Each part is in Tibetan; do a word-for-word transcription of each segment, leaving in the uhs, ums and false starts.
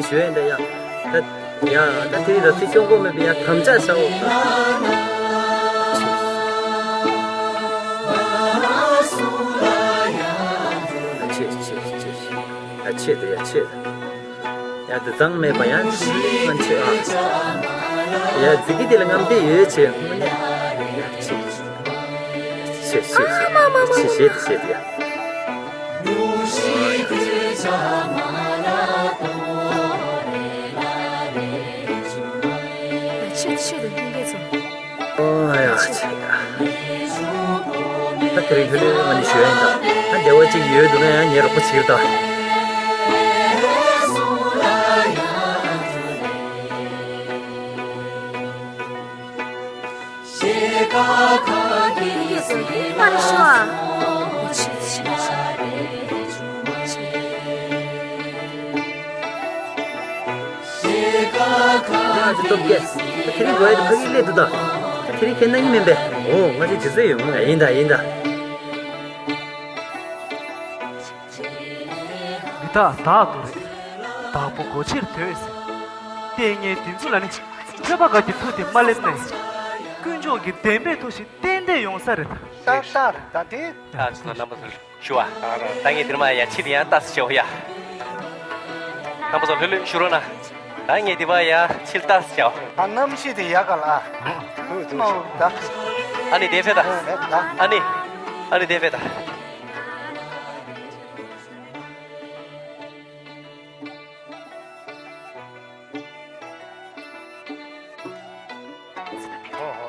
ཞུ་ཡ་འདི་ཡ། ད་ཡ་ད་དེ་ར་ཚིག་ཤོང་གོ་མེད་པའི་ཡ་དམ་བཅའ་བྱའོ། ཆེ་ཆེ་ཆེ། ཡ་ཆེ་དེ་ཡ་ཆེ། ཡ་དེ་གཙང་མེད་པ་ཡ་ང་ཆེ་ཨ། ཡ་ཛི་གི་དེ་ལ་ངམ་དེ་ཡོད་ཆེ། ཆེ་ཆེ་ཆེ་ཆེ་ཆེ་ཆེ་དེ་ཡ། ཆེ་ཆེ་དེ་ལྷན་རྒྱས་ཚོ། ཨོ་ཡ་ཆེ། ད་དེ་རིང་ལྷོད་ལྷོད་ང་ནི་ཞུ་ཡ་ཡིན་ད། ད་བདེ་བ་ཅིག་ཡོད་འདུག་ན་ཡང་ངའི་རོགས་པ་བྱེད་ཀྱི་རེད་ད། མ་རེད་ཤོ་ཨ། ང་ཚོ་སྟོབས་རྒྱལ། དེ་རིང་གོ་ཡ་དེ་ཕ་གིར་སླེབས་འདུག་ད། དེ་རིང་ཁྱེད་གནང་གི་མིན་པས། འོ་ང་ཚོས་ཇི་སྲིད་ཡོང་ངེས། ཡིན་ད་ཡིན་ད། མི་རྟག་བདག་ཏུ་རེད། བདག་པོ་སྒོ་ཕྱིར་དོད་ཟེར། ལྟས་ངན་འདི་ཚོ་ལ་ནི་ཆོས་པ་འགའ་གྱི་ཐུགས་དེ་མ་སླེབས་ནས། དཀོན་མཆོག་གི་བདེན་པའི་ཐུགས་ཤིག་ཏན་ཏན་ཡོང་ས་རེད། ཏག་ཏག་རེད་ད་དེ། ད་ཚོ་རྣམ་པ་ཚོ། ཞུ་བ། ད་ངས་འདིར་མ་ཡ་ཕྱིར་ཡང་ལྟ་ས་བྱའོ་ཡ། རྣམ་པ་ཚོ་ལྷོད་ལྷོད་བཞུགས་རོགས་གནང་། ད་ངས་འདི་པ་ཡ་ཕྱིར་ལྟ་ས་བྱའོ། ད་གནམ་གཤིས་དེ་ཡག་ག་ལ། ཨ་ནི་དེ་ཕེབས་ད། ཨ་ནི། ཨ་ནི་དེ་ཕེབས་ད།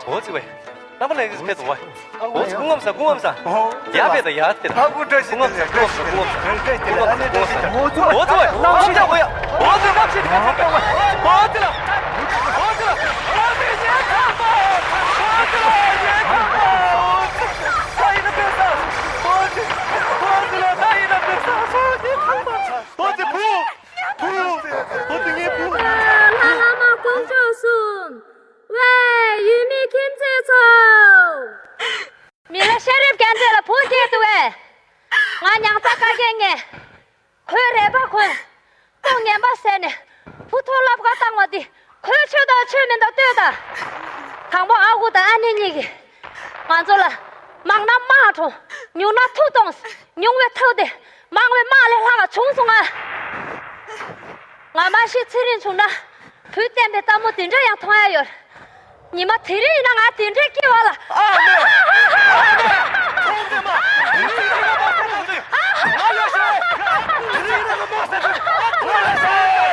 འོ་ཙི་བས། རྣམ་པ་ལྷན་རྒྱས་ཕེབས་འདུག་བས། འོ་ཙི་སྐུ་ངམ་ས་སྐུ་ངམ་ས། ཡར་ཕེབས་དང་ཡར་ཕེབས་དང་། སྐུ་ངམ་ས་སྐུ་ངམ་ས་སྐུ་ངམ་ས། འོ་ཙི་བས་གནམ་གཤིས་ཡག་པོ་ཡ། འོ་ཙི་གནམ་གཤིས་ཡག་པོ་ཡ། འོ་ཙི་ལ། འོ་ཙི་ལ། འོ་ཙི་ཡེ་ཁག་པ། འོ་ཙི་ལ་ཡེ་ཁག་པ། འོ་ཙི་ས་ཡིན་ན་ཕེབས་ས། འོ་ཙི། འོ་ཙི་ལ་ད་ཡིན་ན་ཕེབས་ས། འོ་ཙི་ཁག་པ། འོ་ཙི་བུ། བུ། འོ་ཙི་ངའི་བུ། ལྷ་བླ་མ་དཀོན་མཆོག་གསུམ། ཝེ། ཡུལ་མི་ཁྱིམ་མཚེས་ཚོ། མི་ལ་ཤེས་རབ་རྒྱལ་མཚན་ལ་བུ་སྐྱེས་འདུག་བས། ང་མྱང་ཚ་ཀ་རྒན་ངས། ཁོའི་རས་པ་གོན། ཁོ་ངན་པ་ཟས་ནས། བུ་ཐོག་ལབ་ཁ་བཏང་བ་འདི། ཁོའི་ཆོས་དང་ཆོས་མིན་དང་ལྟོས་དང་། དང་པོ་ཨ་ཁུ་དང་ཨ་ནེ་གཉིས་ཀྱིས། ང་ཚོ་ལ། མང་ན་དམག་འཁྲུངས། ཉུང་ན་མཐུ་གཏོང་། ཉུང་བའི་མཐུ་དེ། མང་བའི་དམག་ལས་ལྷག་ག་བྱུང་སོང་ང་། ང་མ་ཤི་ཚེ་རིང་བྱུང་ན། བུ་བསྟན་པའི་རྟ་མོ་འདི་འདྲ་ཡང་མཐོང་ཡ་ཡོད། ཉི་མ་དེ་རིང་ཡིན་ན་ང་དེ་འདྲའི་སྐྱེ་བ་ལ། ཨ་མ། ཨ་མ། ཁོང་དེ་མ། དེ་རིང་ཡིན་ན་ང་མ་ཟེར་དུས། ང་ལ་ཤེས། དེ་རིང་ཡིན་ན་ང་མ་ཟེར་དུས། ང་ལ་ཤེས།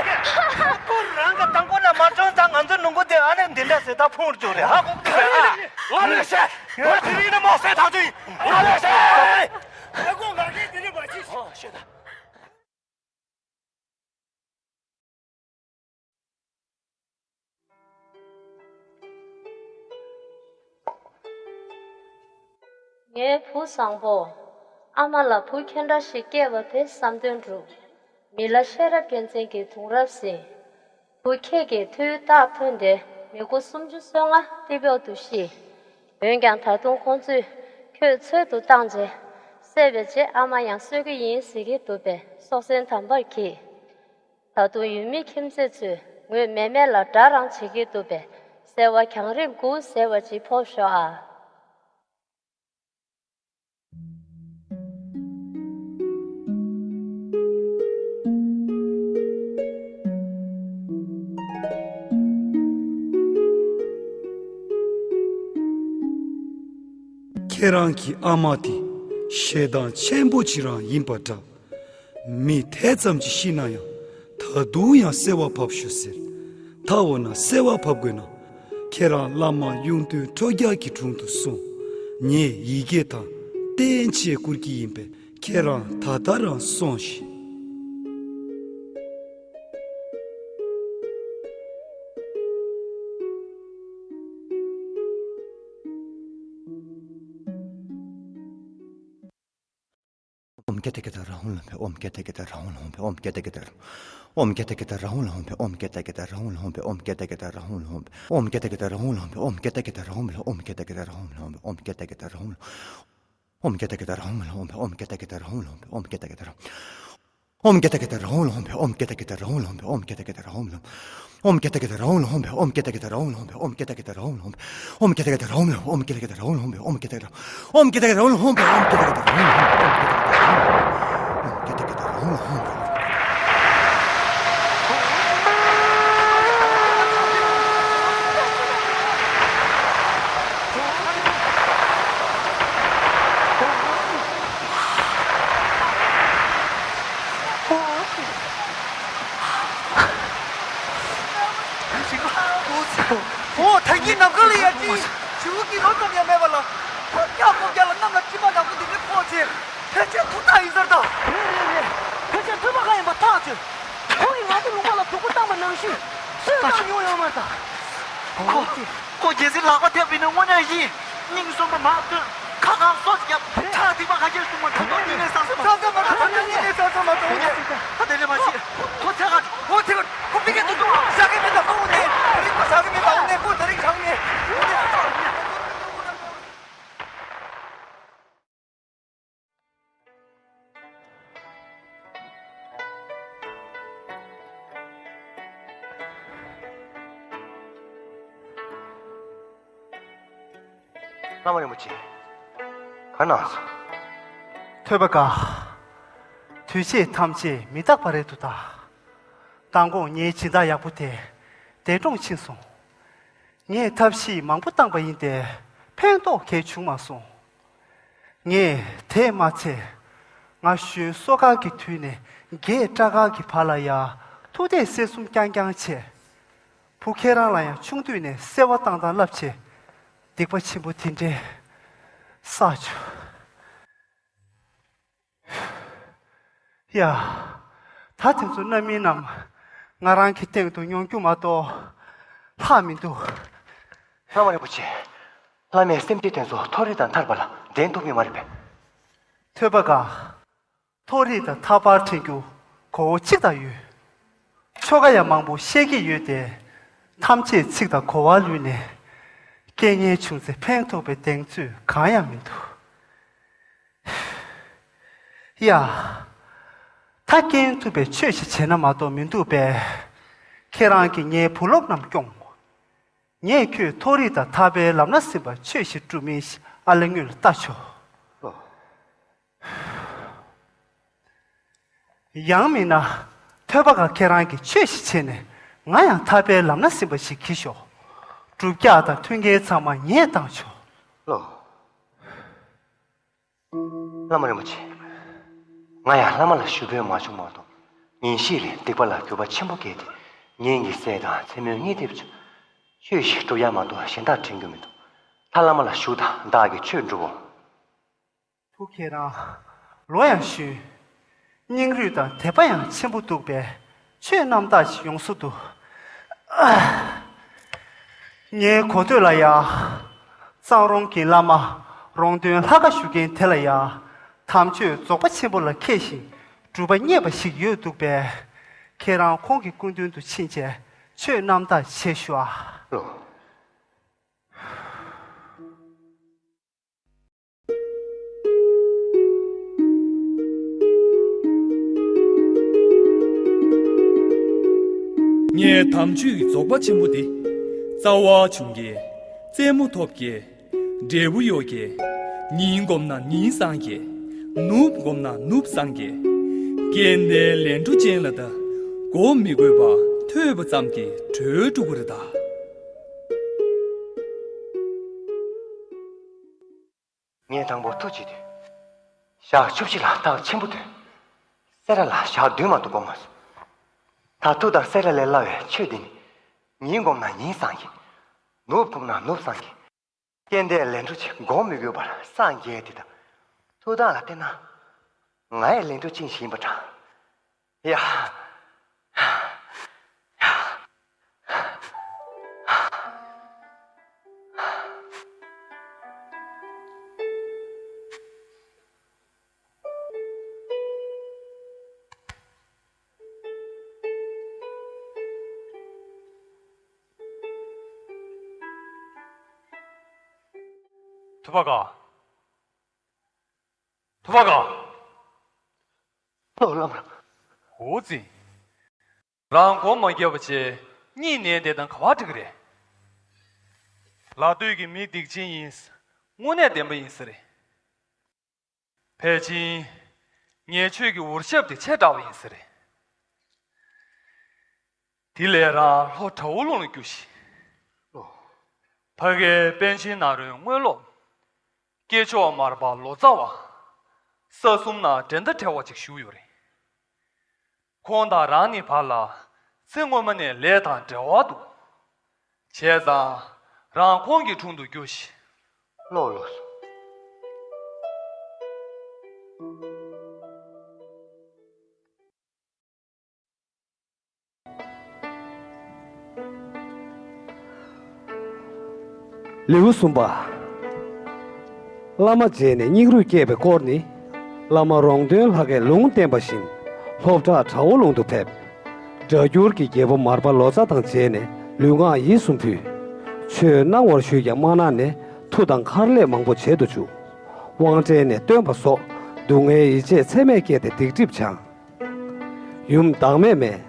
ཁོ་རང་གི་དང་པོ་ན་མ་བྱུང་ཙང་ང་ཚོ་ནུ་གུ་དེ་ཨ་ནེ་འདི་འདྲ་ཟེར་ད་ཕུང་བཅུག་རེད་ཧ་གོ་གི་རེད་ཨ། ང་ལ་ཤེས། ང་དེ་རིང་ཡིན་ན་མ་ཟེར་ཐག་ཆོད་ཡིན། ང་ལ་ཤེས། ཨ་ཁུ་ང་གིས་དེ་རིང་མ་ཤེས། ཨོ་ཤེས་ད། ངའི་བུ་བཟང་པོ། ཨ་མ་ལ་བུ་ཁྱོད་འདྲ་ཞིག་སྐྱེས་པ་དེ་བསམ་དོན་འགྲུབ། མི་ལ་ཤེས་རབ་རྒྱལ་མཚན་གྱི་གདུང་རབས་ཟིན། བུ་ཁྱེད་ཀྱི་མཐུའི་རྟགས་ཐོན་ཏེ་མི་མགོ་སུམ་ཅུ་སོ་ལྔ་ཏི་པོག་ཏུ་ཤི། འོན་ཀྱང་ད་དུང་ཁོང་ཚོས་ཁྱོད་འཚོལ་དུ་བཏང་རྗེས། བསད་པའི་རྗེས་ཨ་མ་ཡང་གསོད་ཀྱི་ཡིན་ཟེར་གྱི་འདུག་པས་སྲོག་ཟན་དམ་པར་གྱིས། ད་དུང་ཡུལ་མི་ཁྱིམ་མཚེས་ཚོས་ངོས་མེད་མེད་ལ་དགྲ་རང་བྱེད་ཀྱི་འདུག་པས་སེར་བ་གྱང་རིང་དགུ་ཟེར་བ་ཅིག་ཕོབ་ཤོག་ཨ། ཁྱེད་རང་གི་ཨ་མ་དེ་ཞེ་སྡང་ཆེན་པོ་ཅིག་རང་ཡིན་པ་འདྲ། མི་དེ་ཙམ་གྱིས་ཤི་ན་ཡང་ད་དུང་ཡང་གསོལ་བ་ཕབ་ཤོག་ཟེར། ད་འོ་ན་གསོལ་བ་ཕབ་དགོས་ན། ཁྱེད་རང་བླ་མ་གཡུང་སྟོན་ཁྲོ་རྒྱལ་གྱི་དྲུང་དུ་སོང་། ངས་ཡི་གེ་དང་རྟེན་ཆས་བསྐུར་གྱི་ཡིན་པས་ཁྱེད་རང་ད་ལྟ་རང་སོང་ཞིག། ཨོཾ་ཀྱེ་ཏ་ཀྱེ་ཏ་ར་ཧུ་ལ་ཧོམ་ཕེ། ཨོཾ་ཀྱེ་ཏ་ཀྱེ་ཏ་ར་ཧུ་ལ་ཧོམ་ཕེ། ཨོཾ་ཀྱེ་ཏ་ཀྱེ་ཏ་ར་ཧུ་ལ་ཧོམ་ཕེ། ཨོཾ་ཀྱེ་ཏ་ཀྱེ་ཏ་ར་ཧུ་ལ་ཧོམ་ཕེ། ཨོཾ་ཀྱེ་ཏ་ཀྱེ་ཏ་ར་ཧུ་ལ་ཧོམ་ཕེ། ཨོཾ་ཀྱེ་ཏ་ཀྱེ་ཏ་ར་ཧུ་ལ་ཧོམ་ཕེ། ཨོཾ་ཀྱེ་ཏ་ཀྱེ་ཏ་ར་ཧུ་ལ་ཧོམ་ཕེ། ཨོཾ་ཀྱེ་ཏ་ཀྱེ་ཏ་ར་ཧུ་ལ་ཧོམ་ཕེ། ཨོཾ་ཀྱེ་ཏ་ཀྱེ་ཏ་ར་ཧུ་ལ་ཧོམ་ཕེ། ཨོཾ་ཀྱེ་ཏ་ཀྱེ་ཏ་ར་ཧུ་ལ་ཧོམ་ཕེ། ཨོཾ་ཀྱེ་ཏ་ཀྱེ་ཏ་ར་ཧུ་ལ་ཧོམ་ཕེ། ཨོཾ་ཀྱེ་ཏ་ཀྱེ་ཏ་ར་ཧོཾ་ལོ་ཧོཾ་ཕེ། ཨོཾ་ཀྱེ་ཏ་ཀྱེ་ཏ་ར་ཧོཾ་ལོ་ཧོཾ་ཕེ། ཨོཾ་ཀྱེ་ཏ་ཀྱེ་ཏ་ར་ཧོཾ་ལོ་ཧོཾ་ཕེ། ཨོཾ་ཀྱེ་ཏ་ཀྱེ་ཏ་ར་ཧོཾ་ལོ་ཧོཾ་ཕེ། ཨོཾ་ཀྱེ་ཏ་ཀྱེ་ཏ་ར་ཧོཾ་ལོ་ཧོཾ་ཕེ། ཨོཾ་ཀྱེ་ཏ་ཀྱེ་ཏ་ར་ཧོཾ་ལོ་ཧོཾ་ཕེ། ཨོཾ་ཀྱེ་ཏ་ཀྱེ་ཏ་ར་ཧོཾ་ལོ་ཧོཾ་ཕེ། ཨོཾ་ཀྱེ་ཏ་ཀྱེ་ཏ་ར་ཧོཾ་ལོ་ཧོཾ་ཕེ། ཨོ། ད་གིན་ནམ་མཁའ་ལ་ཡར་ཅིག་བྱིའུ་གི་ལོ་ཙམ་ཡང་མེད་པ་ལ། ཁོ་སྐྱ་ཁོ་སྐྱ་ལ་གནམ་ལ་སྤྲིན་པ་ནག་པོ་འདི་འདྲ་ཕོག་བྱས། ཕལ་ཆེར་ཐུག་རྟགས་ཡིན་ས་རེད་ད། རེད་རེད་རེད། ཕལ་ཆེར་ཐོས་པ་ག་ཡིན་པ་ཐག་ཆོད། ཁོ་གིས་ང་ཚོ་ལུང་པ་ལ་སྡུག་པོ་བཏང་བ་ནང་བཞིན་སུས་བཏང་མྱོང་ཡོད་མ་རེད་ད། ཁོ་ཁོ་རྒྱལ་སྲིད་ལག་པ་ཐེབས་པ་ཡིན་ན་དངོས་གནས་ཡིན། སྙིང་གསོན་པོ་མ་བཏོན། ཁ་གང་སོ་རྒྱབ། ཁྲག་ཐིགས་པ་ག་ཁྱེར་བྱུང་བ་ད་དུང་སྙིང་ནས་ས་ས་མ་ས་ས་མ་ཐོག་སྙིང་ནས་ས་ས་མ་ཐོག་སྙིང་ནས། ད་དེ་ལས་མ་བྱེད། ཁོ་ཚེ་ག་ཁོ་ཚེ་ག་ཁོ་ཕི་ཀེ་ཏུ་ཏུ་ཤ་གི་མེད་ད་ཁོ་ནས་རིག་པ་ཤ་གི་མེད་ད་ཁོ་ནས་ཁོ་ད་རིག་ཤ་གི་མེད། བླ་མ་རིན་པོ་ཆེ། ག་གནང་སོང་། ཐོས་པ་དགའ། དུས་བྱེད་ཐམས་ཅད་མི་རྟག་པ་རེད་འདུག་ད། མདང་དགོང་ངའི་སྦྱིན་བདག་ཡག་པོ་དེ་འདས་གྲོངས་ཕྱིན་སོང་། ངས་ཐབས་ཤེས་མང་པོ་བཏང་པ་ཡིན་ཏེ་ཕན་ཐོགས་གང་ཡང་བྱུང་མ་སོང་། ངས་དེས་མ་ཚད། ང་གཞོན་སོ་དཀར་གྱི་དུས་ནས་རྒས་སྐྲ་དཀར་གྱི་བར་ལ་ཡ་ཐུགས་གཏད་གསེར་གསུམ་རྐྱང་རྐྱང་བྱས། བུ་ཁྱེད་རང་ལ་ཡང་ཆུང་དུས་ནས་གསོལ་བ་བཏང་སྟངས་བསླབས་བྱས། སྡིག་པ་ཆེན་པོ་དེ་འདྲའི་བསགས་བྱུང་། ཡ། ད་དེ་ཚོ་རྣམ་སྨིན་ནམ། ང་རང་གི་སྟེང་དུ་མྱོང་རྒྱུ་མ་གཏོགས་ལྷག་མི་འདུག། བླ་མ་རིན་པོ་ཆེ། བླ་མས་སེམས་ཅན་དེ་ཚོ་མཐོ་རིས་དང་ཐར་པ་ལ་འདྲེན་ཐུབ་ཀྱི་མ་རེད་པས། ཐོས་པ་དགའ། མཐོ་རིས་དང་ཐར་པར་འདྲེན་རྒྱུ་གོ་བོ་གཅིག་ལྟར་ཡོད། ཆོ་ག་ཡང་མང་པོ་བཤད་ཀྱི་ཡོད་དེ། ཐམས་ཅད་ཚིག་དང་གོ་བ་ལུས་ནས། རྐྱེན་ངན་བྱུང་ཚེ་ཕན་ཐོགས་པའི་གདེང་ཚོད་གང་ཡང་མི་འདུག། ཡ། ད་རྐྱེན་ཐུབ་པའི་ཆོས་ཤིག་བྱས་ན་མ་གཏོགས་མི་འདུག་པས། ཁྱེད་རང་གིས་ངའི་བུ་སློབ་རྣམས་སྐྱོངས། ངས་ཁྱོད་མཐོ་རིས་དང་ཐར་པའི་ལམ་སྣ་ཟིན་པར་ཆོས་ཤིག་སྒྲུབ་མིན་ཞེས་ཨ་ལེ་ངོས་ལ་ལྟ་ཆོག། ཨོ། ཡང་མིན་ན། ཐོས་པ་དགའ་ཁྱེད་རང་གིས་ཆོས་ཤིག་བྱས་ནས་ང་ཡང་ཐར་པའི་ལམ་སྣ་ཟིན་པ་ཞིག་གྱིས་ཤོག། སྒྲུབ་རྒྱག་དང་མཐུན་རྐྱེན་ཚང་མ་ངས་བཏང་ཆོག། ལོ། བླ་མ་རིན་པོ་ཆེ། ང་ཡང་བླ་མ་ལ་ཞུ་འབོད་མ་བྱུང་མ་གཏོགས། ཉིན་ཤས་ལས་སྡིག་པ་ལ་འགྱུར་བ་ཆེན་པོ་སྐྱེས་ཏེ། ངན་གྱི་སྲས་དང་མཚན་མོའི་གཉིད་ཐེབས་བྱུང་། ཆོས་ཤིག་སྒྲུབ་ཡ་མ་གཏོགས་གཞན་དག་དྲན་རྒྱུ་མི་འདུག། ད་བླ་མ་ལ་ཞུ་དང་བདག་གིས་ཆོས་སྒྲུབ་བོ། བུ་ཁྱེད་རང་ལོ་ཡང་གཞོན། སྙིང་རུས་དང་དད་པ་ཡང་ཆེན་པོ་འདུག་པས་ཆོས་རྣམ་དག་ཞིག་ཡོང་བཟོ་འདུག། ངའི་གོ་ཐོས་ལ་ཡ། གཙང་རོང་གི་བླ་མ་རོང་སྟོན་ལྷ་ཁ་བཞུགས་མཁན་དེ་ལ་ཡ། དམ་ཆོས་རྫོགས་པ་ཆེན་པོ་ལ་མཁས་ཤིང་སྒྲུབ་པ་རྙེད་པ་ཞིག་ཡོད་འདུག་པས། ཁྱེད་རང་ཁོང་གི་སྐུ་མདུན་དུ་ཕྱིན་བྱས་ཆོས་རྣམ་དག་བྱེད་ཤོག་ཨ། ལོ། ངས་དམ་ཆོས་རྫོགས་པ་ཆེན་པོ་འདི། རྩ་བ་བྱུང་རྒྱལ། རྩེ་མོ་ཐོབ་རྒྱལ། འབྲས་བུ་ཡོད་རྒྱལ། ཉིན་བསྒོམས་ན་ཉིན་སངས་རྒྱས། ནུབ་བསྒོམས་ན་ནུབ་སངས་རྒྱས། རྐྱེན་ལྡན་ལས་འཕྲོ་ཅན་ལ་ད། གོ་མི་དགོས་པ་ཐོས་པ་ཙམ་གྱིས་གྲོལ་འགྲོ་གི་རེད་ད། ངས་དང་པོ་ཐུགས་བསྐྱེད་དུས། ཞག་བཅུ་བཞི་ལ་རྟགས་ཆེན་པོ་ཐོན། སེ་ར་ལ་ཞག་བདུན་མ་གཏོགས་སྒོམ་མ་སོང་། ད་ཐུགས་དང་སེ་ར་ལས་སླ་བའི་ཆོས་འདི་ནི། ཉིན་བསྒོམས་ན་ཉིན་སངས་རྒྱས། ནུབ་བསྒོམས་ན་ནུབ་སངས་རྒྱས། རྐྱེན་ལྡན་ལས་འཕྲོ་ཅན་སྒོམ་མི་དགོས་པར་སངས་རྒྱས་དེ་དང་། ཐུགས་དང་ལ་བརྟེན་ན། ང་ཡི་ལས་འཕྲོ་ཅན་ཞིག་ཡིན་པ་དྲན། ཡ། ཐུབ་པ་ག་ཐུབ་པ་ག་ཨོ་བླ་མ། འོ་ཙི། རང་མགོ་མ་བརྒྱབ་པ་བྱས་གཉིད་ནས་བསྡད་དང་ག་བ་འགྲིག་གི་རེད། ལ་སྟོད་ཀྱི་མི་སྡིག་ཅན་ཡིན། དངོས་གནས་བདེན་པ་ཡིན་ས་རེད། ཕལ་ཆེར། ངས་ཁྱོད་ཀྱི་འུར་ཞབས་དེ་ཆད་དྲགས་པ་ཡིན་ས་རེད། དེ་ལས་རང་ལྷོ་དགྲ་བོ་ལུང་ལ་རྒྱུགས་ཤིག་ཕ་གིར་པཎ་ཆེན་ནཱ་རོའི་དངོས་སློབ། སྐྱེས་མཆོག་མར་པ་ལོ་ཙཱ་བ། ས་གསུམ་ན་འགྲན་ཟླ་བྲལ་བ་ཅིག་བཞུགས་ཡོད་རེད། ཁོང་དང་རང་གཉིས་བར་ལ་ཚེ་སྔོན་མ་ནས་ལས་དང་འབྲེལ་བ་འདུག་བྱས་ཙང་རང་ཁོང་གི་དྲུང་དུ་རྒྱུགས་ཤིག་ལོས་ལོས། ལེའུ་གསུམ་པ། བླ་མ་མཇལ་ནས་སྙིང་རུས་སྐྱེས་པའི་སྐོར་ནི། བླ་མ་རོང་སྟོན་ལྷ་ཁས་ལུང་བསྟན་པ་བཞིན། ལྷོ་བྲག་དགྲ་བོ་ལུང་དུ་ཕེབས། སྒྲ་སྒྱུར་གྱི་རྒྱལ་པོ་མར་པ་ལོ་ཙཱ་དང་མཇལ་ནས་ལུས་ངག་ཡིད་གསུམ་ཕུལ། ཆོས་གནང་བར་ཞུས་ཀྱང་མ་གནང་ནས་མཐུ་དང་མཁར་ལས་མང་པོ་བྱེད་དུ་བཅུག་དབང་སྤྲད་ནས་བཏོན་པ་སོགས་སྡུག་བསྔལ་ཡི་ཆད་ཚད་མེད་བསྐྱེད་དེ་སྡིག་སྒྲིབ་བྱང་། ཡུམ་བདག་མེད་མས།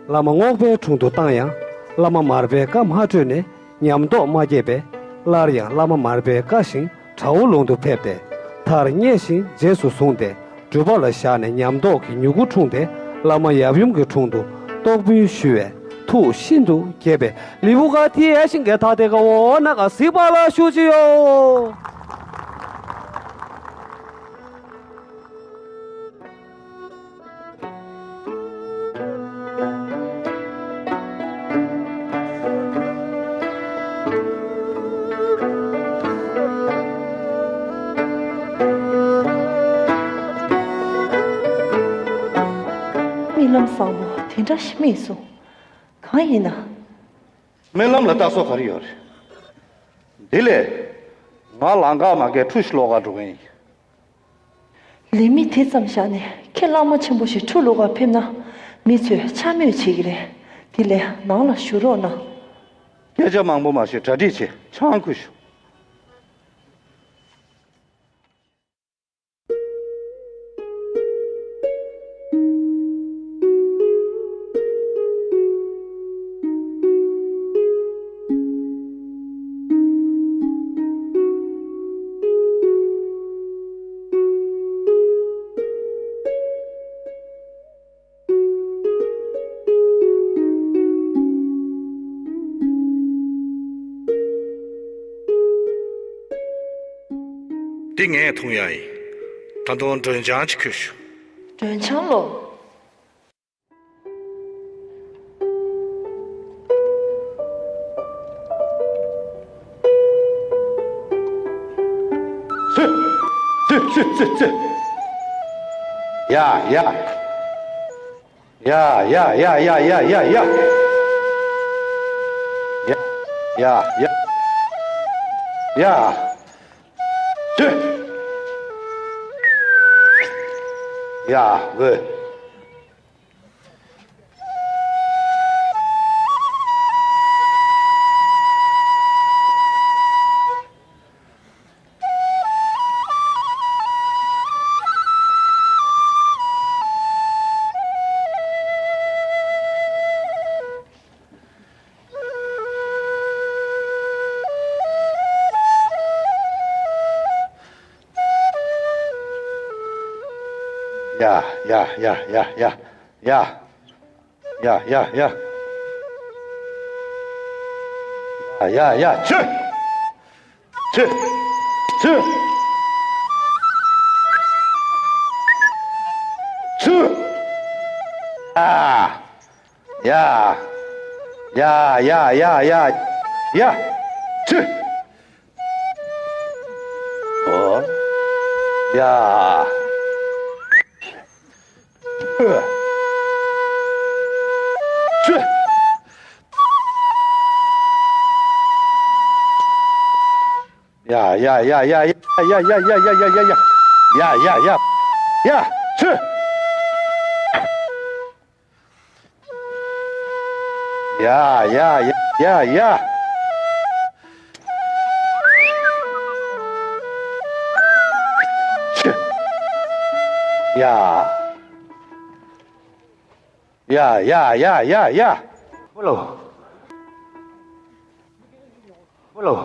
བླ་མ་རྔོག་པའི་དྲུང་དུ་བཏང་ཡང་། བླ་མ་མར་པས་བཀའ་མ་སྤྲོད་ནས་ཉམས་རྟོགས་མ་སྐྱེས་པས། སླར་ཡང་བླ་མ་མར་པའི་བཀའ་བཞིན་དགྲ་བོ་ལུང་དུ་ཕེབས་ཏེ། མཐར་མཉེས་ཤིང་རྗེས་སུ་བཟུང་སྟེ། སྒྲུབ་པ་ལ་བཞག་ནས་ཉམས་རྟོགས་ཀྱི་མྱུ་གུ་འཁྲུངས་ཏེ། བླ་མ་ཡབ་ཡུམ་གྱི་དྲུང་དུ་རྟོགས་འབུལ་ཞུ་བས། ཐུགས་ཤིན་ཏུ་དགྱེས་པས། ལི་བུ་ག་ཐི་ཨེ་ཤིང་གེ་ཐ་དེ་ག་འོ་ན་ག་སི་པ་ལ་ཞུ་ཅི་ཡོ། རྨི་ལམ་བཟང་པོ་དེ་འདྲ་ཞིག་རྨིས་སོང་། གང་ཡིན་ན། རྨི་ལམ་ལ་ལྟ་སོགས་ག་རེ་ཡོད་རེད། འདི་ལས། ང་ལང་ཀ་མ་གའི་ཁྲུ་ཤི་ལོག་ག་འགྲོ་གི་ཡིན། ལས་མི་དེ་ཙམ་བཞག་ནས་ཁྱེད་གླང་མ་ཆེན་པོ་ཞིག་ཁྲུ་ལོག་ག་ཕེབས་ན། མི་ཚོས་འཕྱ་སྨོད་བྱེད་ཀྱི་རེད། དེ་ལས་ནང་ལ་བཞུགས་རོགས་གནང་། སྐད་ཆ་མང་པོ་མ་བཤད། གྲ་སྒྲིག་བྱེད། ཆང་ཁུ་ཤོག་འདི་ངས་འཐུང་ཡ་ཡིན། ད་དུང་མགྲོན་ཆང་ཅིག་ཁུར་ཤོག་མགྲོན་ཆང་ལོ། ཚུ། ཚུ་ཚུ་ཚུ་ཚུ། ཡ་ཡ། ཡ་ཡ་ཡ། ཡ་ཡ་ཡ་ཡ་ཡ། ཡ་ཡ་ཡ། ཡ། ཚུ། ཡ་ཝེ། ཡ་ཡ་ཡ་ཡ་ཡ། ཡ། ཡ་ཡ་ཡ། ཡ་ཡ་ཡ། ཚུ། ཚུ། ཚུ། ཚུ། ཨ། ཡ། ཡ་ཡ་ཡ་ཡ་ཡ། ཚུ། ཨོ། ཡ། ཨ། ཚུ། ཡ་ཡ་ཡ། ཡ་ཡ་ཡ། ཡ། ཚུ། ཡ་ཡ་ཡ་ཡ་ཡ། ཚུ། ཡ། ཡ་ཡ་ཡ་ཡ་ཡ། ཨོ་ལོ། ཨོ་ལོ།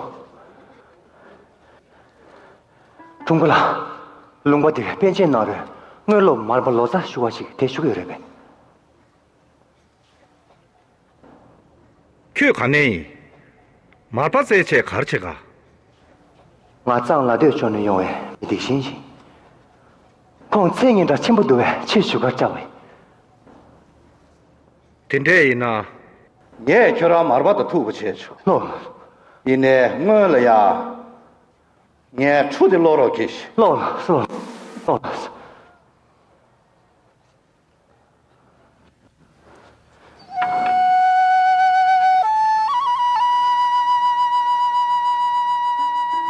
ཀྲུང་གོ་ལ། ལུང་པ་འདིར་པཎ་ཆེན་ནོར་བུས་དངོས་སློབ་མར་པ་ལོ་ཙཱ་ཞུ་བ་ཞིག་དེ་ཞུ་གི་ཡོད་རེད་པས། ཁྱོད་ག་ནས་ཡིན། མར་པ་རྩེ་ཆེ་གར་ཆེ་ག་ང་གཙང་ལ་སྟོད་ཕྱོགས་ནས་ཡོང་བའི་མི་སྡིག་ཅན་ཞིག་ཁོང་མཚན་སྙན་གྲགས་ཆེན་པོ་འདུག་པས་ཕྱིར་བཞུགས་སྒར་བཅར་བས། དེ་འདྲས་ཡིན་ན། ངས་ཁྱོད་རང་མར་པ་དང་ཐུག་པ་བྱས་ཆོག་ལོ། ཡིན་ནའི་སྔོན་ལ་ཡ། ངའི་ཁྲུ་དེ་སློག་རོགས་གྱིས། ལོ་ལོ་ལོ་ལོ།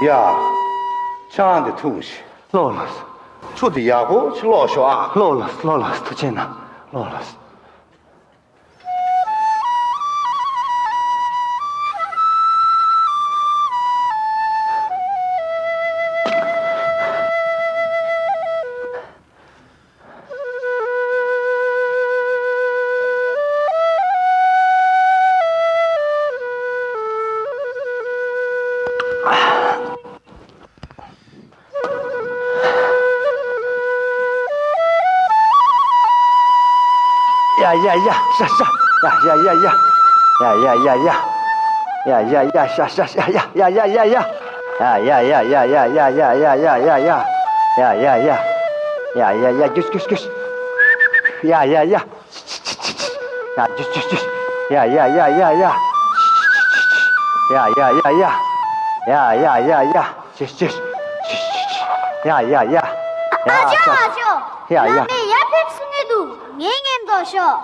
ཡ། ཆང་དེ་འཐུང་ཞིག་ལོ་ལོ། ཁྲུ་དེ་ཡག་པོ་ཅིག་སློག་ཤོག་ཨ། ལོ་ལོ་ལོ་ལོ། ཐུགས་རྗེ་གནང་། ལོ་ལོ། ཡ་ཡ་ཡ། ཤ་ཤ། ཡ་ཡ་ཡ་ཡ། ཡ་ཡ་ཡ་ཡ། ཡ་ཡ་ཡ། ཤ་ཤ་ཤ། ཡ་ཡ་ཡ་ཡ་ཡ། ཡ་ཡ་ཡ་ཡ་ཡ་ཡ། ཡ་ཡ་ཡ་ཡ་ཡ་ཡ། ཡ་ཡ་ཡ། ཡ་ཡ་ཡ། རྒྱུགས་རྒྱུགས་རྒྱུགས། ཡ་ཡ་ཡ། ཡ་རྒྱུགས་རྒྱུགས་རྒྱུགས། ཡ་ཡ་ཡ་ཡ་ཡ། ཡ་ཡ་ཡ་ཡ། ཡ་ཡ་ཡ་ཡ། ཅེས་ཅེས། ཡ་ཡ་ཡ། ཡ་ཨ་ཅོ་ཨ་ཅོ། ཡ་ཡ། བླ་མས་ཡར་ཕེབས་གསུང་གི་འདུག་ངའི་མཉམ་དུ་ཤོག་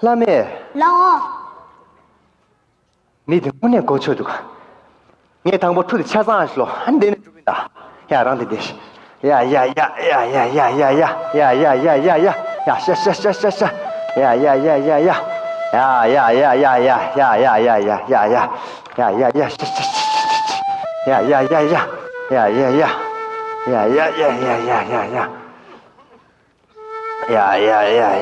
བླ་མས། ལའོ། མི་དེ་དངོས་གནས་མགོ་ཆོད་འདུག་ངས་དང་པོ་ཁྲུ་དེ་ཆ་ཚང་ཞིག་ལོ། ཨ་ནི་འདི་ནས་འགྲོ་གི་ཡིན་ད། ཡ་རང་དེ་འདི་ཞིག་ཡ་ཡ་ཡ། ཡ་ཡ་ཡ་ཡ་ཡ། ཡ་ཡ་ཡ་ཡ་ཡ། ཡ་ཤ་ཤ་ཤ་ཤ་ཤ། ཡ་ཡ་ཡ་ཡ་ཡ། ཡ་ཡ་ཡ་ཡ་ཡ། ཡ་ཡ་ཡ་ཡ་ཡ། ཡ་ཡ་ཡ། ཤ་ཤ་ཤ་ཤ་ཤ། ཡ་ཡ་ཡ་ཡ། ཡ་ཡ་ཡ་ཡ། ཡ་ཡ་ཡ་ཡ་ཡ་ཡ། ཡ་ཡ་ཡ་ཡ། ཡ་ཡ་ཡ་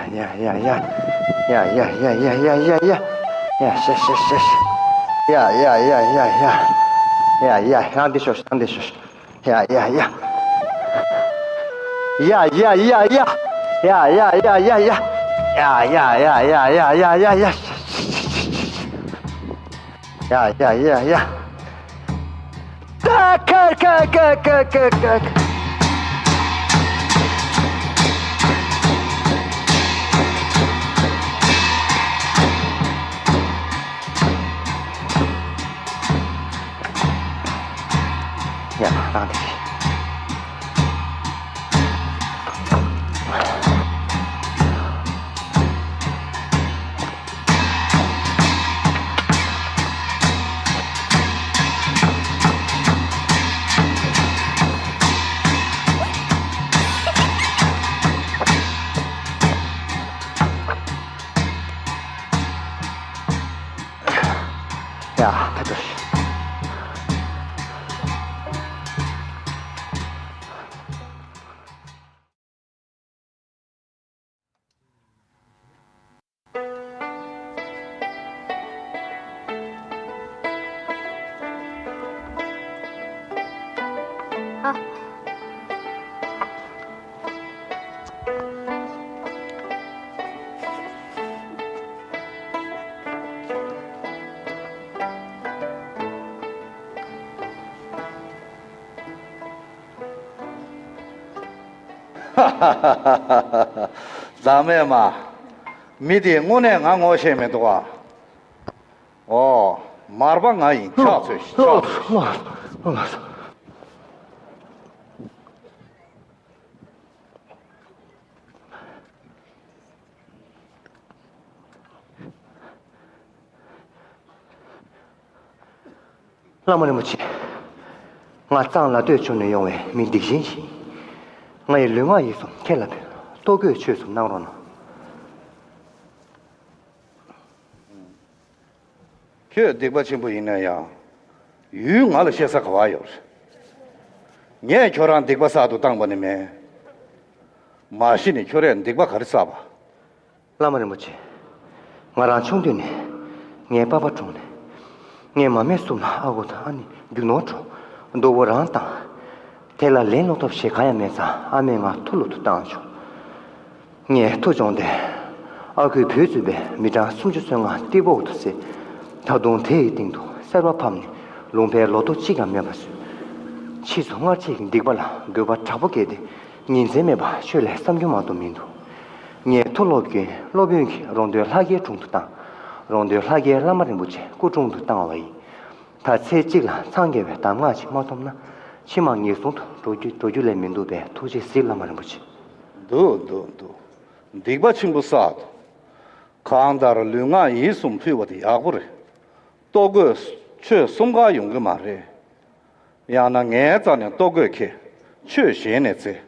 ཡ། ཡ་ཡ། ཡ་ཡ་ཡ་ཡ་ཡ། ཡ་ཡ་ཡ་ཡ་ཡ་ཡ་ཡ། ཡ་ཤ་ཤ་ཤ་ཤ། ཡ་ཡ་ཡ་ཡ་ཡ། ཡ་ཡ། རང་འདི་ཤོག་རང་འདི་ཤོག་ཡ་ཡ་ཡ། ཡ་ཡ་ཡ་ཡ། ཡ་ཡ་ཡ་ཡ་ཡ་ཡ། ཡ་ཡ་ཡ་ཡ་ཡ་ཡ་ཡ་ཡ། ཡ་ཡ་ཡ་ཡ། ད་ཁ་ཁ་ཁ་ཁ་ཁ་ཁ། ཡ་ད་རང་དེ། ཡ་ད་ད། བདག་མེད་མ། མི་དེས་དངོས་གནས་ང་ངོ་ཤེས་མི་འདུག་ཨ། ཨོ། མར་པ་ང་ཡིན། ཕྱག་འཚལ་ཤིག་ཕྱག་འཚལ་ཤིག་བླ་མ་རིན་པོ་ཆེ། ང་གཙང་ལ་སྟོད་ཕྱོགས་ནས་ཡོང་བའི་མི་སྡིག་ཅན་ཞིག་ང་ཡི་ལུས་ངག་ཡིད་གསུམ་ཁྱེད་ལ་ཕུལ། ལྟོ་གོས་ཆོས་གསུམ་གནང་རོགས་གནང་། ཁྱོད་སྡིག་པ་ཆེན་པོ་ཡིན་ན་ཡང་། ཡུལ་ང་ལ་གཤེ་ས་ག་བ་ཡོད་རེད། ངས་ཁྱོད་རང་སྡིག་པ་བསགས་དུ་བཏང་པ་ནི་མེད། མ་གཞི་ནས་ཁྱོད་རས་སྡིག་པ་ག་རེ་བསགས་པ། བླ་མ་རིན་པོ་ཆེ། ང་རང་ཆུང་དུས་ནས་ངའི་པ་ཕ་གྲོངས་ནས། ངའི་མ་སྨད་གསུམ་ལ་ཨ་ཁུ་དང་ཨ་ནེ་རྒྱུ་ནོར་གྲོངས། སྡུག་པོ་རང་བཏང་། དེ་ལ་ལན་སློག་ཐབས་ཤེས་གང་ཡང་མེད་ཙང་ཨ་མས་ང་མཐོ་སློབ་ཏུ་བཏང་བྱུང་། ངས་མཐོ་སྦྱོང་དེ་ཨ་ཁུས་བོད་བཙུགས་པའི་མི་གྲངས་སུམ་ཅུ་སོ་ལྔ་ཏི་པོག་ཏུ་བསད། ད་དུང་དེ་ཡི་སྟེང་དུ་གསར་པ་ཕབ་ནས་ལུང་པའི་ལོ་ཐོ་གཅིག་ཀྱང་མེད་པ་བཟོས། ཕྱིས་སུ་སྔར་ཆད་ཀྱི་སྡིག་པ་ལ་དགོས་པ་དྲག་པོ་སྐྱེས་ཏེ། ཉིན་མཚན་མེད་པར་ཆོས་ལ་བསམ་རྒྱུ་མ་གཏོགས་མི་འདུག། ངས་མཐོ་སློབ་ཀྱི་སློབ་དཔོན་གྱིས་རོང་སྟོན་ལྷ་རྒྱལ་དྲུང་དུ་བཏང་། རོང་སྟོན་ལྷ་རྒྱལ་བླ་མ་རིན་པོ་ཆེ་སྐུ་དྲུང་དུ་བཏང་བ་ཡིན། ད་ཚེ་གཅིག་ལ་འཚང་རྒྱ་བའི་གདམས་ངག་ཅིག་མ་ཐོབ་ན། ཕྱི་མ་ངན་སོང་དུ་འགྲོ་རྒྱུ་འགྲོ་རྒྱུ་ལས་མི་འདུག་པས་ཐུགས་རྗེས་གཟིགས། བླ་མ་རིན་པོ་ཆེ། འདུག་འདུག་འདུག། སྡིག་པ་ཆེན་པོ་བསགས་འདུག། གང་ལྟར་ལུས་ངག་ཡིད་གསུམ་ཕུལ་བ་དེ་ཡག་པོ་རེད། ལྟོ་གོས་ཆོས་གསུམ་ཀ་ཡོང་གི་མ་རེད། ཡང་ན་ངའི་རྩ་ནས་ལྟོ་གོས་ཁྱེར། ཆོས་གཞན་ནས་འཚོལ།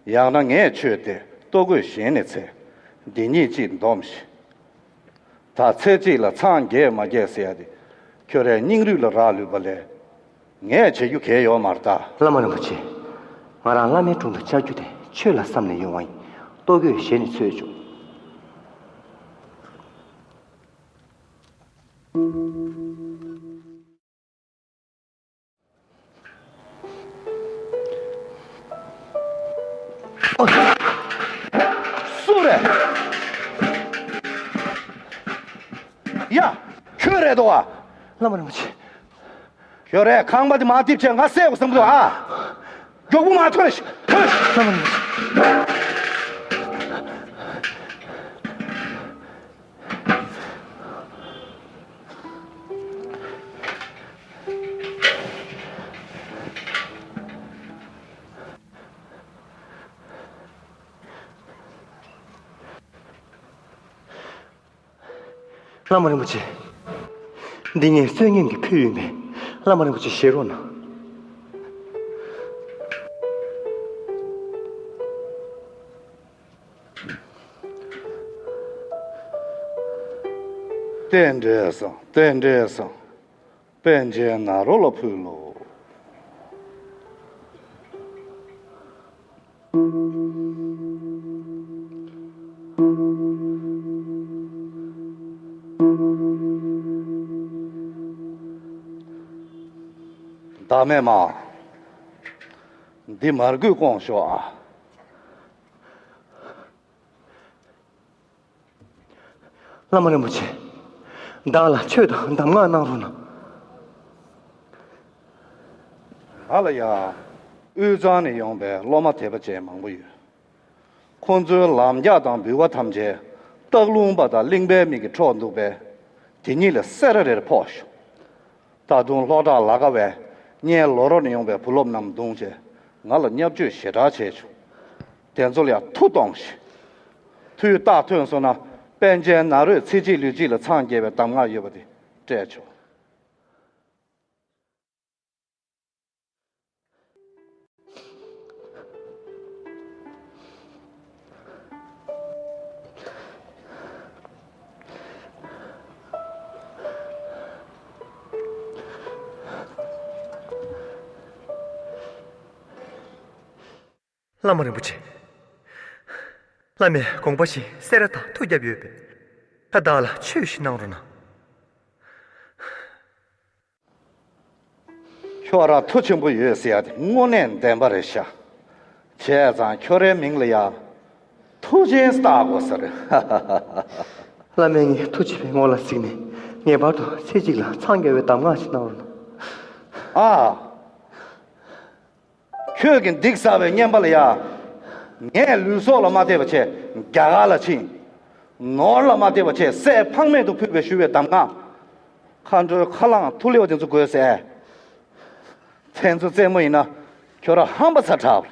ཡང་ན་ངས་ཆོས་དེ་ལྟོ་གོས་གཞན་ནས་འཚོལ། འདི་གཉིས་གཅིག་འདོམས་ཤིག། ད་ཚེ་གཅིག་ལ་འཚང་རྒྱས་མ་རྒྱས་ཟེར་ཡ་དེ། ཁྱོད་རའི་སྙིང་རུས་ལ་རག་ལུས་པ་ལས། ངས་བྱེད་རྒྱུ་གལ་ཡོད་མ་རེད་ད། བླ་མ་རིན་པོ་ཆེ། ང་རང་བླ་མའི་དྲུང་དུ་བཅར་རྒྱུ་དེ་ཆོས་ལ་བསམ་ནས་ཡོང་བ་ཡིན། ལྟོ་གོས་གཞན་ནས་འཚོལ་ཆོག། སུ་རེད། ཡ། ཁྱོད་རེད་དོ། བླ་མ་རིན་པོ་ཆེ། ཁྱོད་རེད། ཁང་པ་དེ་མ་རྡིབ་བྱས་ང་བསད་དགོས་བསམ་གི་འདུག་ཨ། མགྱོགས་པོ་མ་ཐོན་ཤིག་ཐོན་ཤིག། བླ་མ་རིན་པོ་ཆེ། བླ་མ་རིན་པོ་ཆེ། འདི་ངས་བསོད་སྙོམས་ཀྱིས་ཕུལ་ཡོད་པས། བླ་མ་རིན་པོ་ཆེ་བཞེས་རོགས་གནང་། རྟེན་འབྲེལ་བཟང་། རྟེན་འབྲེལ་བཟང་། པཎ་ཆེན་ནཱ་རོ་ལ་ཕུལ་ལོ། བདག་མེད་མ། འདི་མར་གུས་སྐོང་ཤོག་ཨ། བླ་མ་རིན་པོ་ཆེ། བདག་ལ་ཆོས་དང་གདམས་ངག་གནང་རོགས་གནང་། ང་ལ་ཡ། དབུས་གཙང་ནས་ཡོང་པའི་སློབ་མ་དད་པ་ཅན་མང་པོ་ཡོད། ཁོང་ཚོའི་ལམ་རྒྱགས་དང་འབུལ་བ་ཐམས་ཅད་སྟག་ལུང་པ་དང་གླིང་པའི་མི་གིས་འཕྲོག་འདུག་པས། དེ་གཉིས་ལ་སེ་ར་རེར་ཕོག་ཤོག། ད་དུང་ལྷོ་བྲག་ལ་དགའ་བས་སྔོན་ལོ་རོ་ནས་ཡོང་པའི་བུ་སློབ་རྣམས་བརྡུངས་བྱས་ང་ལ་བརྙས་བཅོས་ཞེ་དྲག་བྱས་བྱུང་། དེ་ཚོ་ལ་ཡང་མཐུ་གཏོང་ཞིག། མཐུའི་རྟགས་ཐོན་སོང་ན་པཎ་ཆེན་ནཱ་རོས་ཚེ་གཅིག་ལུས་གཅིག་ལ་འཚང་རྒྱ་བའི་གདམས་ངག་ཡོད་པ་དེ་སྤྲད་ཆོག། བླ་མ་རིན་པོ་ཆེ། བླ་མས་དགོངས་པ་བཞིན་སེ་ར་དང་མཐུ་བརྒྱབ་ཡོད་པས། ད་བདག་ལ་ཆོས་ཤིག་གནང་རོགས་གནང་། ཁྱོད་རང་མཐུ་ཆེན་པོ་ཡོད་ཟེར་ཡ་དེ་དངོས་གནས་བདེན་པ་རེད་ཤག། བྱས་ཙང་ཁྱོད་རའི་མིང་ལ་ཡ། མཐུ་ཆེན་བཏགས་དགོས་ས་རེད། བླ་མས་ངའི་མཐུ་ཆེ་བའི་ངོ་ལ་གཟིགས་ནས་ངེས་པར་དུ་ཚེ་གཅིག་ལ་འཚང་རྒྱ་བའི་གདམས་ངག་ཅིག་གནང་རོགས་གནང་། ཨ། ཁྱོད་ཀྱིས་སྡིག་བསགས་པའི་རྔན་པ་ལ་ཡ། ངས་ལུས་སྲོག་ལ་མ་བལྟས་པ་བྱས་རྒྱ་གར་ལ་ཕྱིན། ནོར་ལ་མ་བལྟས་པ་བྱས་སྲས་ཕངས་མེད་དུ་ཕུལ་བའི་ཞུ་བའི་གདམས་ངག། མཁའ་འགྲོའི་ཁ་རླངས་ཐུག་ལེ་བ་དེ་ཚོ་དགོས་ཟེར། ཕན་ཚུན་རྩེད་མོ་ཡིན་ན་ཁྱོད་རང་ཧམ་པ་ཚ་དྲགས་པ་རེད།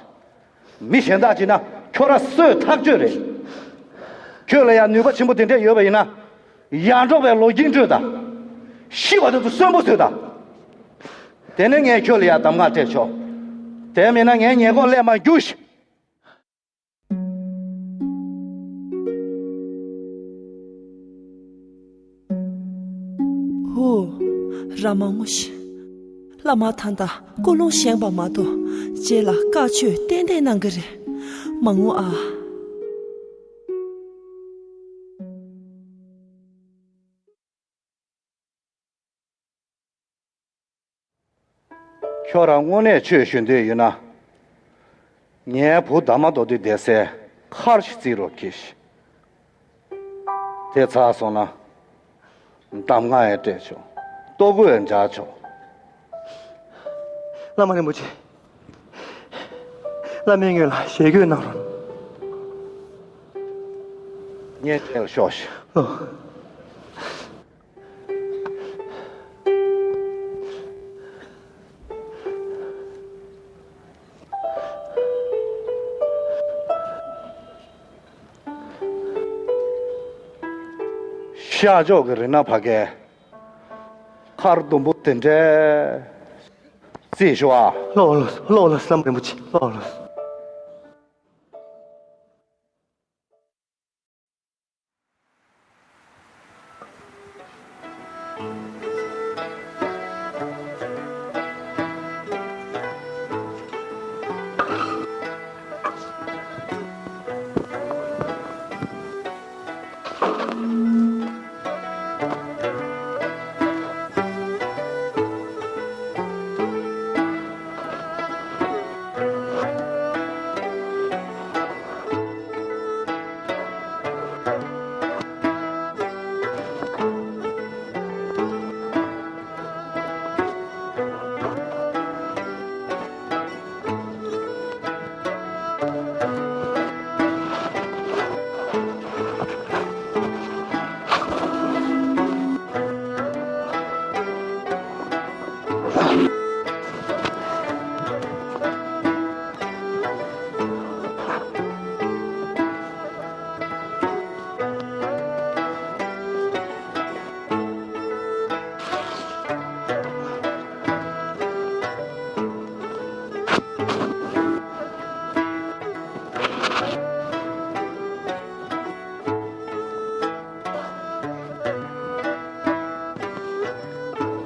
མི་གཞན་དག་བྱས་ན་ཁྱོད་རང་སོས་ཐག་ཆོད་རེད། ཁྱོད་ལ་ཡང་ནུས་པ་ཆེན་པོ་དེ་འདྲས་ཡོད་པ་ཡིན་ན། ཡར་འབྲོག་པའི་ལོ་རྒྱུས་འཕྲོད་དང་། ཤི་བ་དེ་ཚོ་གསོན་པོ་བཟོས་དང་། དེ་ནས་ངས་ཁྱོད་ལ་ཡང་གདམས་ངག་སྤྲད་ཆོག། དེ་མིན་ན་ངའི་ཉེས་འགོག་སླེབས་མ་རྒྱུགས་ཤིག། ཧོ། ར་མ་ངོ་ཤི། བླ་མ་ད་ལྟ་ཀུན་སློང་བཞེངས་པ་མ་གཏོགས་རྗེས་ལ་བཀའ་ཆོས་ཏན་ཏན་གནང་གི་རེད། མ་ངུ་ཨ། ཁྱོད་རང་དངོས་གནས་ཆོས་ཞུ་འདོད་ཡོད་ན། ངའི་བུ་ཟླ་མ་མདོ་སྟོད་བསྡད་སའི་མཁར་ཞིག་བརྩིགས་རོགས་གྱིས། དེ་ཚར་སོང་ན། གདམས་ངག་ཡང་སྤྲད་ཆོག་ལྟོ་གོས་ཡང་འཇལ་ཆོག་བླ་མ་རིན་པོ་ཆེ། བླ་མའི་སྔོན་ལ་ཞལ་བཀོད་གནང་རོགས། ངས་ཁྱེད་ལ་ཤོག་ཤིག་ལོ། ཤར་ཕྱོགས་ཀྱི་རི་ནག་བར་གའི་མཁར་ཟླུམ་པོ་དེ་འདྲའི་རྩིས་ཞུ་ཨ། ལོ་ལོ་ལོ་ལོ་བླ་མ་རིན་པོ་ཆེ་ལོ་ལོ།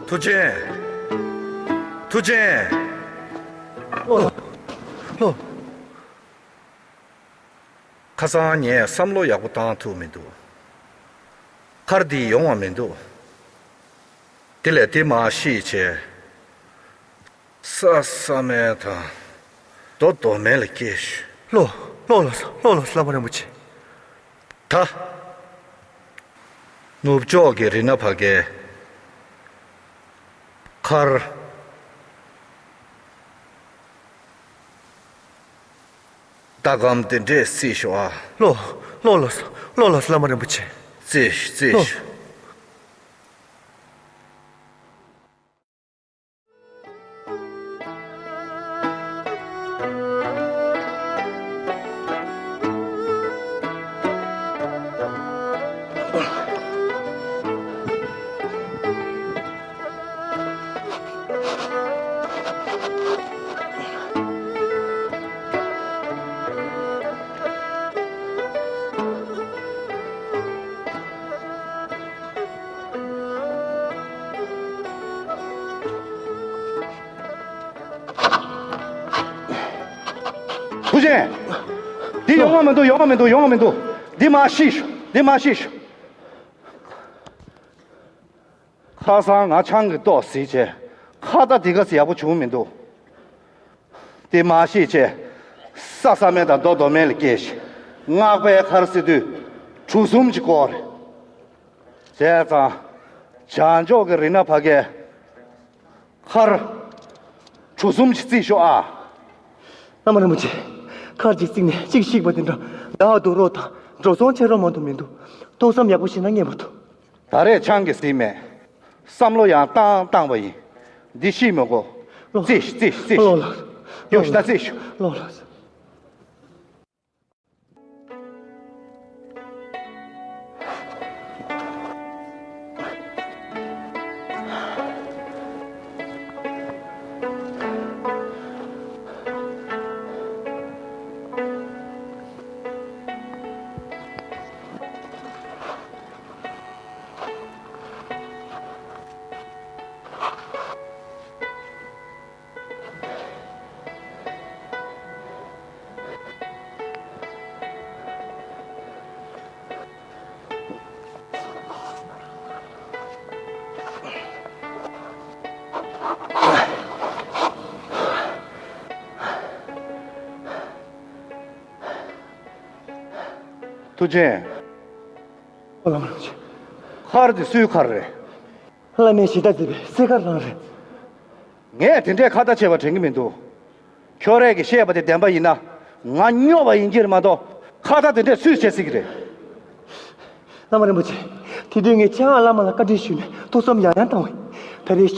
ཐུགས་རྗེ་ཆེ། ཐུགས་རྗེ་ཆེ། ལོ། ལོ། ཁ་སང་ངས་བསམ་བློ་ཡག་པོ་བཏང་ཐུབ་མི་འདུག་མཁར་འདི་ཡོང་བ་མི་འདུག་དེ་ལས་དེ་མར་བཤིག་བྱས། ས་ས་མེད་དང་། རྡོ་རྡོ་མེད་ལ་སྐྱེལ་ཤོག་ལོ། ལོ་ལོ་ལོ་ལོ་བླ་མ་རིན་པོ་ཆེ། ད། ནུབ་ཕྱོགས་ཀྱི་རི་ནག་བར་གའི་མཁར། ལྟ་སྒམ་དེ་འདྲས་རྩིས་ཤོག་ཨ། ལོ། ལོ་ལོ་ལོ་ལོ་བླ་མ་རིན་པོ་ཆེ། རྩིས་ཤོག་རྩིས་ཤོག་ཐུགས་རྗེ་ཆེ། འདི་ཡོང་བ་མི་འདུག་ཡོང་བ་མི་འདུག་ཡོང་བ་མི་འདུག་འདི་མར་བཤིག་ཤོག་འདི་མར་བཤིག་ཤོག་ཁ་སང་ང་ཆང་གི་ཏོག་ཟིག་བྱས། ཁ་ད་དེ་ག་ཚོད་ཡག་པོ་བྱུང་མི་འདུག་དེ་མར་བཤིག་བྱས། ས་ས་མེད་དང་རྡོ་རྡོ་མེད་ལ་སྐྱེལ་ཤིག་སྔགས་པའི་མཁར་ཟེར་དུས་གྲུ་གསུམ་གྱི་སྐོར་རེད། བྱས་ཙང་། བྱང་ཕྱོགས་ཀྱི་རི་ནག་བར་གའི་མཁར་གྲུ་གསུམ་ཞིག་བརྩིགས་ཤོག་ཨ། བླ་མ་རིན་པོ་ཆེ། མཁར་གཅིག་བརྩིགས་ནས་གཅིག་བཤིག་པ་དེ་འདྲ་བདག་འདུག་རོགས་དང་འགྲོ་སོང་ཆེ་རོགས་མ་གཏོགས་མི་འདུག་ཏོག་ཙམ་ཡག་པོ་ཞིག་ན་ངེས་པར་དུ། ད་རེས་ཆང་གིས་ཟིན་མེད། བསམ་བློ་ཡང་བཏང་བཏང་བ་ཡིན། འདི་ཤི་མི་དགོས། ལོ། རྩིས་ཤིག་རྩིས་ཤིག་རྩིས་ཤིག་ལོ་ལོ། ཡོང་ཤིག་ད་རྩིས་ཤིག་ལོ་ལོ། ཐུགས་རྗེ་ཆེ། ཨོ་ལ་མ་ལ་ཆེ། མཁར་དེ་སུའི་མཁར་རེད། བླ་མས་ཞེ་དྲག་མཛད་པའི་གསེར་མཁར་རང་རེད། ངས་དེ་འདྲའི་ཁ་བརྡ་བྱས་པ་དྲན་གྱི་མི་འདུག་ཁྱོད་རས་ཀྱིས་བཤད་པ་དེ་བདེན་པ་ཡིན་ན། ང་སྨྱོ་བ་ཡིན་གྱི་རེད་མ་གཏོགས། ཁ་བརྡ་དེ་འདྲས་སུས་བྱེད་སྲིད་ཀྱི་རེད། བླ་མ་རིན་པོ་ཆེ། དེ་དུས་ངས་སྤྱན་སྔ་བླ་མ་ལ་བཀའ་འདྲི་ཞུས་ནས་ཐུགས་བསམ་ཡང་ཡང་བཏང་བས། ད་རེས་